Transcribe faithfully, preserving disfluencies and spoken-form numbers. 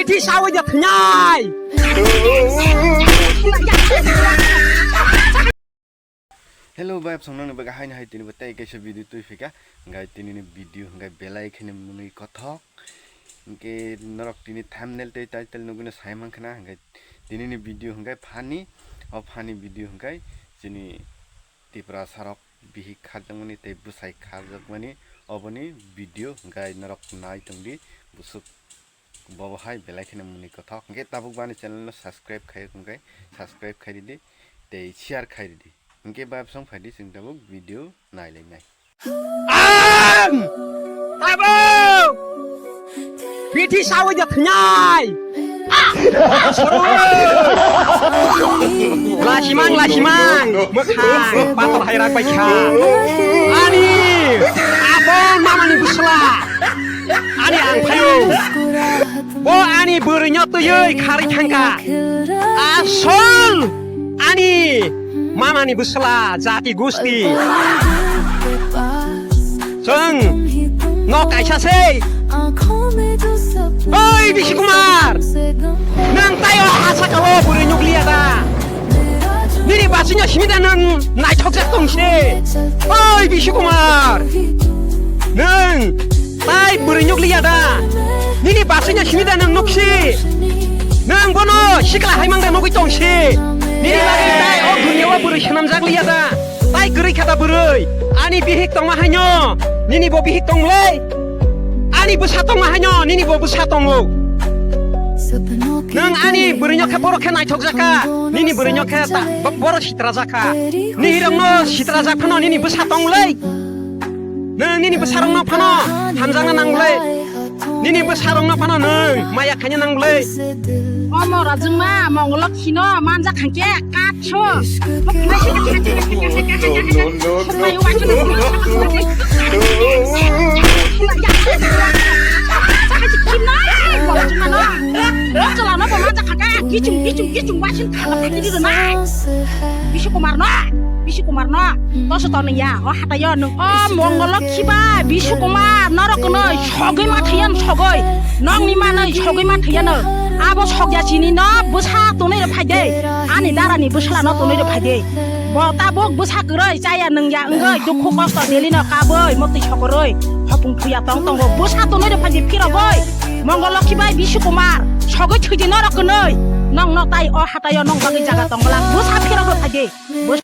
Bithi sawi de thnai. Hello, bai, absong nang ni bagwi haino hai tini bo tei kaisa video twi phika. Hingkai tini ni video hingkai belai kheno mwnwi kothok. Hingke norok tini thumbnail tei title nugwino sai mankha na, hingke tini ni video hingke funny, o funny video hingke chini Tiprasa rok bihik kharjakmani tei bwsai kharjakmani oboni video hingke norok nai tongdi busuk bobo hai belai kheno mwnwi kothok. Hingke tabuk bani channel no subscribe khai hingke subscribe khai ridi tei share khai ridi. Hingke bai absong phaidi chwng tabuk video nai lai nai. Ang! Tabuk! Bithi sawi de thnai! Lasimang, lasimang! Mwkhang, patal hai rak bai kha. Ani! Apon mamani bwsla! Ani ang phaio! Bo ani bwrwino twiwi kharwi thangkha. Asol ani mamani bwsla jati gusti. Chwng no kaisa se. Oi Bishnu Kumar, nwng taio ha sakao bwrwi nukliya da? Nini basingno simi da nwng naithokjak tongse? Oi Bishnu Kumar, nwng tai bwrwi nukliya da? Nini basingno simi da nwng nuksi? Nwng bono sikla hai mangda nugwi tongse? Nini bagwi tai o duniya o bwrwi swnamjak liya da? Tai kwrwi kha da bwrwi? Ani bihik tongma haino nini bo bihik tongmwlai? Ani bwsa tongma haino nini bo bwsa tongo? Nwng ani bwrwino khe borok khe naithokjak kha, nini bwrwino khe ta-, bo-, borok sitrajak kha. Nihirokno sitrajak phano nini bwsa tongmwlai? Nwng nini bwsarokno phano hamjakna nangmwlai? Nini bwsarokno phano nwng maya khaina nangmwlai? Omo rajwngma mongolok khino manjak khankhe katso. Chwla no bo manjak kha, kichung kichung kichung waising khala phatidi rwnai. Bishnu Kumar no, Bishnu Kumar no, toso to nung ya, o hatayo nung, o mongolo khiba Bishnu Kumar, norok no sogwi ma thaiyan sogwi, nong ni manoi sogwi ma thaiyan, abo sogya chini no bwsa tonwi rw phaide, ani dara ni bwsla no tonwi rw phaide, bo tabuk bwsa kwrwi chaya nung ya wngwi dukhu kosto deli no kabwi mukti sokorwi hopung thuya tong tongo, bwsa tonwi rw phaide phirogwi, mongolo khibai Bishnu Kumar, sogwi thwidi norok kwnwi, nong no tai o hatayo nong bagwi jaga tong glak, bwsa phirogwi phaide.